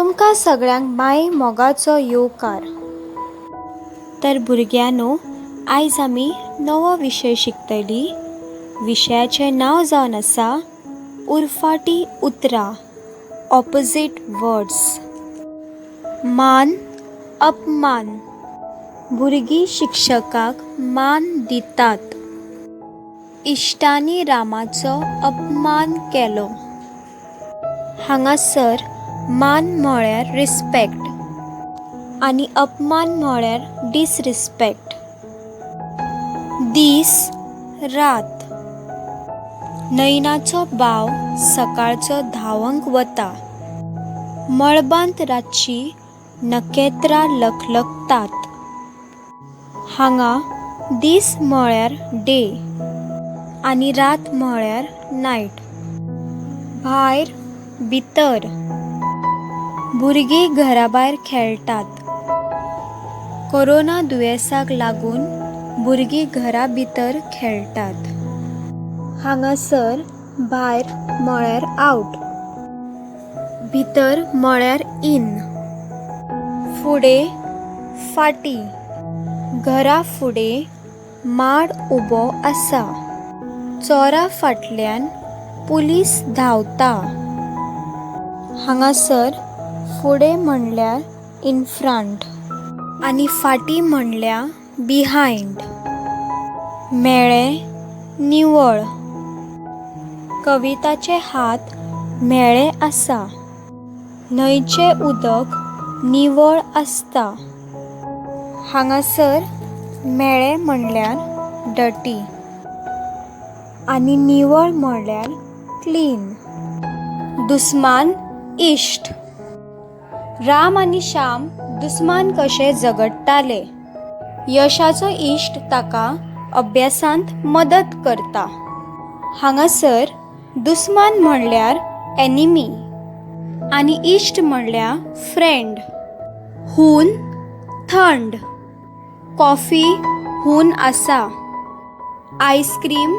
तुमकां सगळ्यांक माये मोगाचो येवकार. तर भुरग्यांनो, आयज आमी नवो विशय शिकतलीं. विशयाचें नांव जावन आसा उरफाटी उतरां, ऑपोजीट वर्ड्स. मान, अपमान. भुरगीं शिक्षकाक मान दितात. इश्टांनी रामाचो अपमान केलो. हांगासर मान म्हळ्यार रिस्पेक्ट आनी अपमान म्हळ्यार डिसरिस्पेक्ट. दीस, रात. नयनाचो भाव सकाळचो धांवंक वता. मळबांत रातचीं नखेत्रां लखलखतात. हांगा दीस म्हळ्यार डे आनी रात म्हळ्यार नायट. भायर, भितर. भुरगीं घरा भायर खेळटात. कोरोना दुयेंसाक लागून भुरगीं घरा भितर खेळटात. हांगासर भायर म्हळ्यार आवट, भितर म्हळ्यार इन. फुडें, फाटीं. घरा फुडें माड उबो आसा. चोरा फाटल्यान पुलीस धांवता. हांगासर फुडें म्हणल्यार इन फ्रंट आनी फाटीं म्हणल्यार बिहायंड. म्हेळें, निवळ. कविताचे हात म्हेळे आसा. न्हंयचें उदक निवळ आसता. हांगासर म्हेळें म्हणल्यार डर्टी आनी निवळ म्हणल्यार क्लीन. दुस्मान, इश्ट. राम आनी श्याम दुस्मान कशे झगडटाले. यशाचो इश्ट ताका अभ्यासांत मदत करता. हांगासर दुस्मान म्हणल्यार एनिमी आनी इश्ट म्हणल्यार फ्रेंड. हून, थंड. कॉफी हून आसा. आयस्क्रीम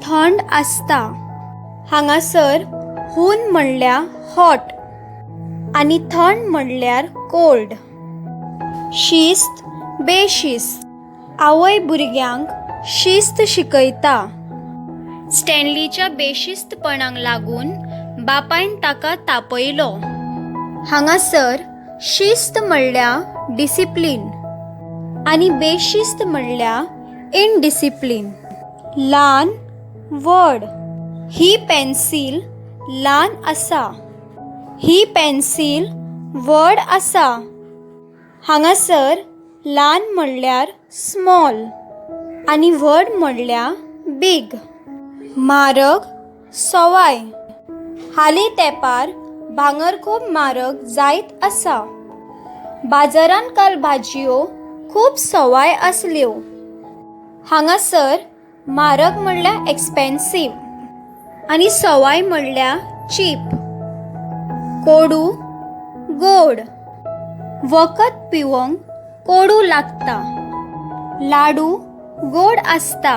थंड आसता. हांगासर हून म्हणल्यार हॉट आनी थंड म्हणल्यार कोल्ड. शिस्त, बेशिस्त. आवय भुरग्यांक शिस्त शिकयता. स्टॅनलीच्या बेशिस्तपणाक लागून बापायन ताका तापयलो. हांगासर शिस्त म्हणल्यार डिसिप्लीन आनी बेशिस्त म्हणल्यार इनडिसिप्लीन. ल्हान, व्हड. ही पेन्सील ल्हान आसा. ही पेन्सील व्हड आसा. हांगासर ल्हान म्हणल्यार स्मॉल आनी व्हड म्हणल्यार बीग. म्हारग, सवाय. हालीं तेंपार भांगर खूब म्हारग जायत आसा. बाजारांत काल भाजयो खूब सवाय आसल्यो. हांगासर म्हारग म्हणल्यार एक्सपेन्सीव आनी सवाय म्हणल्यार चीप. कोडू, गोड. वखद पिवंक कोडू लागता. लाडू गोड आसता.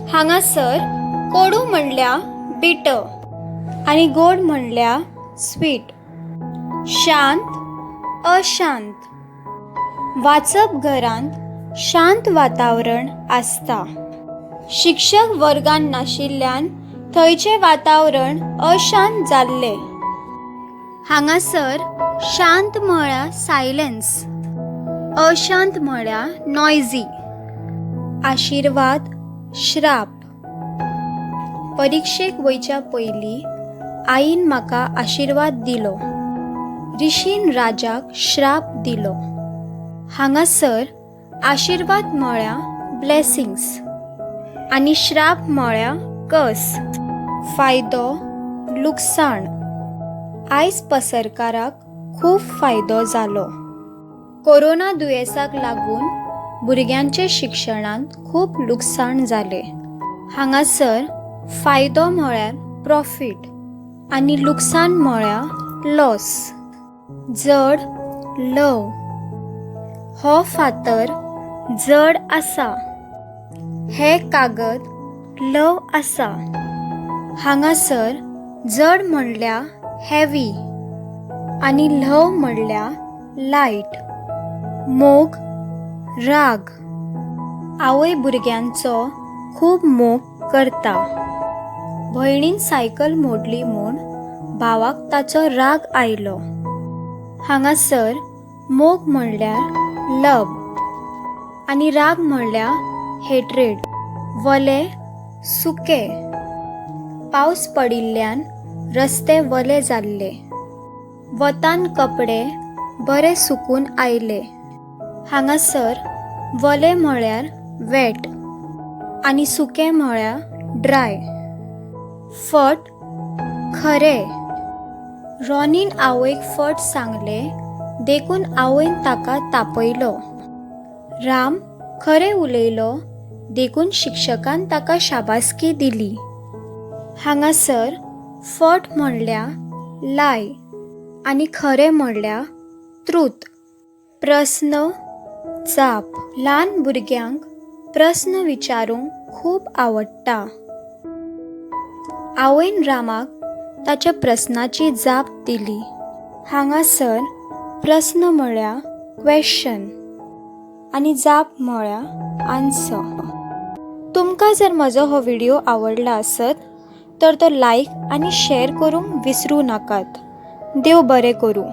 हांगासर कोडू म्हणल्यार बिटर आनी गोड म्हणल्यार स्वीट. शांत, अशांत. वाचप घरांत शांत वातावरण आसता. शिक्षक वर्गांत नाशिल्ल्यान थंयचें वातावरण अशांत जाल्लें. हांगासर शांत म्हळ्यार सायलन्स, अशांत म्हळ्यार नॉयजी. आशिर्वाद, श्राप. परिक्षेक वयच्या पयलीं आईन म्हाका आशिर्वाद दिलो. ऋषीन राजाक श्राप दिलो. हांगासर आशिर्वाद म्हळ्यार ब्लेसिंग्स आनी श्राप म्हळ्यार कर्स. फायदो, लुकसाण. आयज पसरकाराक खूब फायदो जालो. कोरोना दुयेंसाक लागून भुरग्यांचे शिक्षणांत खूब लुकसाण जालें. हांगासर फायदो म्हळ्यार प्रॉफीट आनी लुकसाण म्हळ्यार लॉस. जड, ल्हव. हो फातर जड आसा. हें कागद ल्हव आसा. हांगासर जड म्हणल्यार हेवी आनी ल्हव म्हणल्यार लायट. मोग, राग. आवय भुरग्यांचो खूब मोग करता. भयणीन सायकल मोडली म्हूण भावाक ताचो राग आयलो. हांगासर मोग म्हणल्यार लव आनी राग म्हणल्यार हेट्रेड. वले, सुके. पावस पडिल्ल्यान रस्ते वले जाल्ले. वतान कपडे बरे सुकून आयले. हांगासर वले म्हळ्यार वेट आनी सुके म्हळ्यार ड्राय. फट, खरें. रॉनीन आवयक फट सांगलें देखून आवयन ताका तापयलो. राम खरें उलयलो देखून शिक्षकान ताका शाबासकी दिली. हांगासर फट म्हणल्यार लाय आनी खरें म्हणल्यार ट्रूथ. प्रस्न, जाप. ल्हान भुरग्यांक प्रस्न विचारूंक खूब आवडटा. आवयन रामाक ताच्या प्रस्नाची जाप दिली. हांगासर प्रस्न म्हळ्यार क्वेश्चन आनी जाप म्हळ्यार आन्सर. तुमकां जर म्हजो हो व्हिडियो आवडला आसत तर तो लायक आनी शेअर करूंक विसरूं नाकात. देव बरें करूं.